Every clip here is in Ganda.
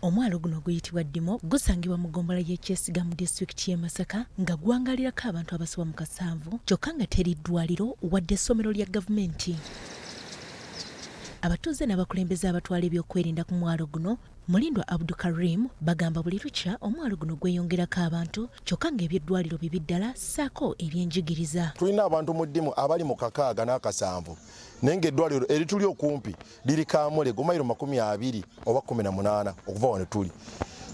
Omwalo guno oguyitibwa Ddimo gusangibwa mu ggombolola y'e Kyesiga mu disitulikiti y'e Masaka nga guwangaalirako abantu abasoba mu kasanvu kyokka nga teri ddwaliro wadde essomero lya gavumenti. Abatuuze n'abakulembeze abatwala ebyokwerinda ku mwalo guno Mulindwa Abdu Karim bagamba buli lukya omwalo guno gweyongerako abantu kyokka ng'ebyeddwaliro bibi ddala ssaako ebyenjigiriza. Tulina abantu mu ddimu abali mu 67 naye ng'eddwaliro erituli okumpi liri Kamulego mayiro 20 oba 18 okuva wano tuli.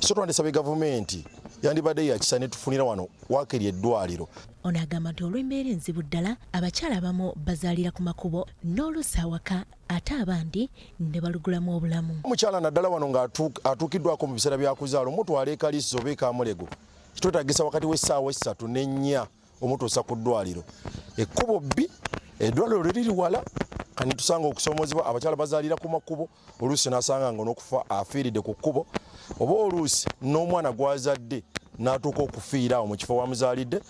So twandisabye gavumenti yandibadde yakisa netufunira wano waakiri eddwaliro. Ono agamba nti olw'embeera enzibu ddala abakyala abamu bazaalira ku makubo n'oluusi awaka ate abandi ne balugulamu obulamu. Omukyala naddala wano ng'atuukiddwako mu biseera bya kuzaala omutwala e Kaliisizo oba e Kamulego kitwetaagisa wakati w'essaawa 3 ne 4 omutuusa ku ddwaliro. Ekkubo bbi, eddwaliro liriri wala, kati tusanga okusoomozebwa abakyala bazaalira ku makubo, oluusi n'asanga nga n'okufa afiiridde ku kkubo oba oluusi n'omwana gw'azadde n'atuuka okufiira awo mu kifo wamuzaalidde.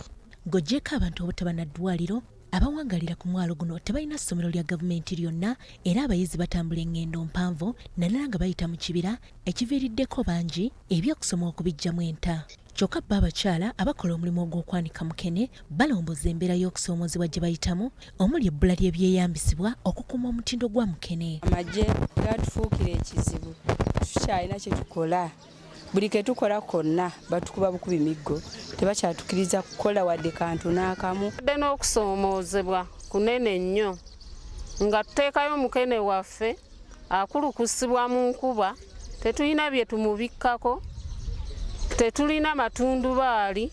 Ng'oggyeeko abantu obutaba na ddwaliro, abawangalira ku mwalo guno tebalina ssomero lya gavumenti lyonna era abayizi batambula engendo mpanvu naddala nga bayita mu kibira ekiviiriddeko bangi ebyokusoma okubiggyamu enta. Kyokka bo abakyala abakola omulimu ogw'okwanika mukene balomboza embeera y'okusoomoozebwa gye bayitamu omuli ebbula ly'ebyeyambisibwa okukuuma omutindo gwa mukene. Amagye gatufuukira ekizibu, tukyalina kye tukola. Buli ke tukola konna batukuba bukubi miggo, tebakyatukiriza kukola wadde kantu n'akamu. Tubadde n'okusoomoozebwa kunene nnyo nga tuteekayo mukene waffe akulukusibwa mu nkuba, tetulina bye tumubikkako, tetulina matundubaali.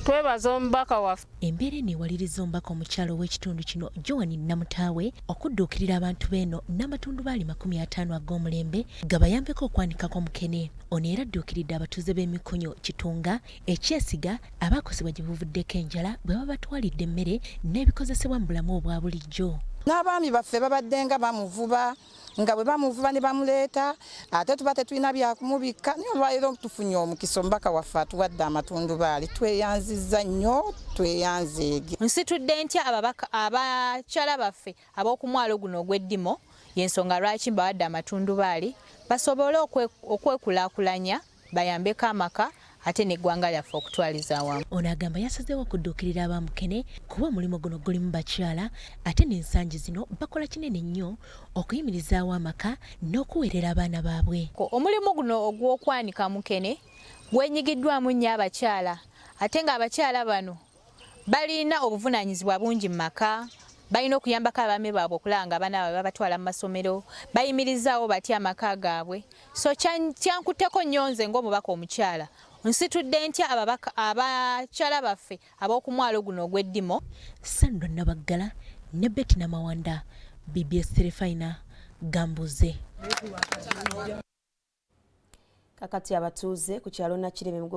Twebaza omubaka waffe. Embeera eno ewaliriza omubaka omukyala ow'ekitundu kino Joan Namutaawe okudduukirira abantu b'eno n'amatundubaali 50 ag'omulembe gabayambeko okwanikako mukene. Ono era adduukiridde abatuuze b'Emikunyu Kitunga e Kyesiga abaakosebwa gye buvuddeko enjala bwe babatwalidde emmere n'ebikozesebwa mu bulamu obwa bulijjo. N'abaami baffe babadde nga bamuvuba nga bwe bamuvuba ne bamuleeta ate tuba tetulina byakumubikka, naye olwaleero tufunye omukisa omubaka waffe atuwadde amatundubaali, tweyanzizza nnyo, tweyanzeege. Nsitudde ntya ababaka abakyala baffe ab'okumwalo guno ogw'eddimo, y'ensonga lwaki mbawadde amatundubaali basobole okwekulaakulanya bayambeko amaka ate n'eggwanga lyaffe okutwaliza awamu. Ono agamba yasazeewo okudduukirira aba mukene kuba omulimu guno gulimu bakyala ate n'ensangi zino bakola kinene nnyo okuyimirizaawo amaka n'okuweerera abaana baabwe. Omulimu guno ogw'okwanika mukene gwenyigiddwamu nnyo abakyala ate ng'abakyala bano balina obuvunaanyizibwa bungi mu maka, balina okuyambako abaami baabwe okulaba nga abaana baabwe babatwala mu masomero, bayimirizaawo batya amaka gaabwe. So kyankutteko nnyo nze ng'omubaka omukyala, nsitudde ntya ababaka abakyala baffe ab'okumwalo guno ogw'eddimo. Sandra Nabaggala ne Betty Namawanda, BBS Terefayina, Gambuuze. Kakati abatuuze ku kyalo Nakirebe mu